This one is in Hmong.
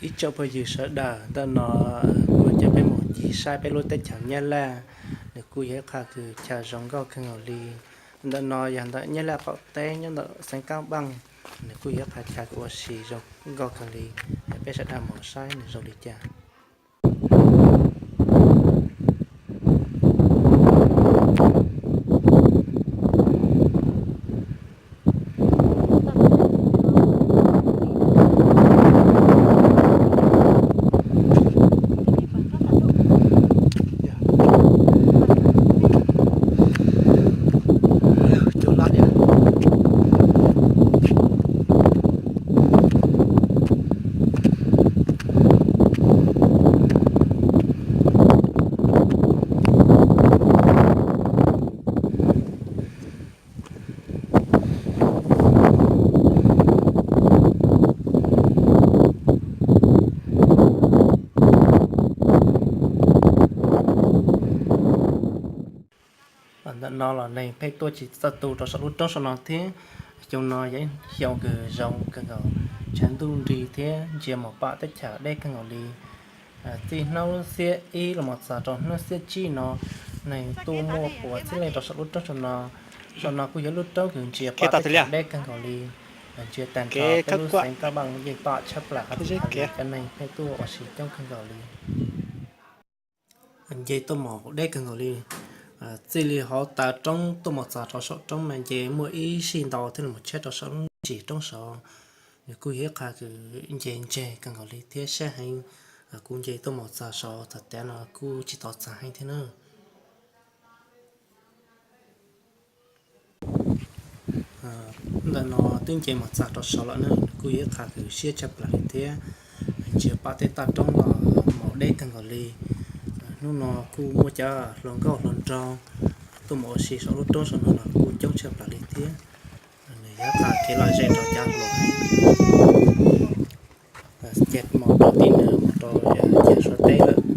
Ib tsoom phooj ywg sawv daws, ntawm no kuv coj peb mus ncig saib peb lub teb chaws Nyab Laj, nws kuj yog ib qho kws chaw zoo nkauj kawg nkaus li. Ntawm no yog ntawm Nyab Laj qaum teb nyob ntawm xeev Kab Npaaj, nws kuj yog ib qho chaw kws ua si zoo nkauj kawg li. Peb sawv daws mus saib nws zoo li cas. Ntawm no los neeg pheej tuaj tsis txawj tu rau saum lub roob saum no thiab. Xyoo no yog ib xyoo kws zoo kawg nkaus, tshav ntuj nrig thiab ntsia mus pom teb chaws deb kawg nkaus li. Txij hnub xiab ib los mus txog rau hnub xiab tsib no, neeg tuaj muaj quas txhiab leej rau saum lub roob saum no. Saum no kuj yog lub roob kws ntsia pom teb chaws deb kawg nkaus li. Ntsia tag nrho peb lub xeev Kab Npaaj yeej pom tshaj plaws qhov twg li, cov neeg pheej tuaj ua si coob kawg nkaus li. Nce tuaj mus deb kawg nkaus li. Txij li hauv taw roob tuaj mus txog rau saum roob mas nce muaj ib sij ntau thiaj li mus tsheb rau saum lub ntsis roob saud. Nws kuj yog ib qho kws nce ntseg kawg nkaus li thiab siab heev. Kuv nce tuaj mus txog saud txog tav no kuj tsis tau txog heev thiab na. Ntawm no twb nce mus txog rau saud lawm na, nws kuj yog ib qho kws siab tshaj plaws li thiab. Ntsia pom tej toj roob los mus deb kawg nkaus li. Hnub no kuj muaj cov hluas nkauj hluas nraug tuaj mus ua si saum lub roob saum no los kuj coob tshaj plaws li thiab. Nws yog ib qho kev lom zem rau cov hluas heev. Ces mus rau tim nws mus rau yog Suav teb lawm.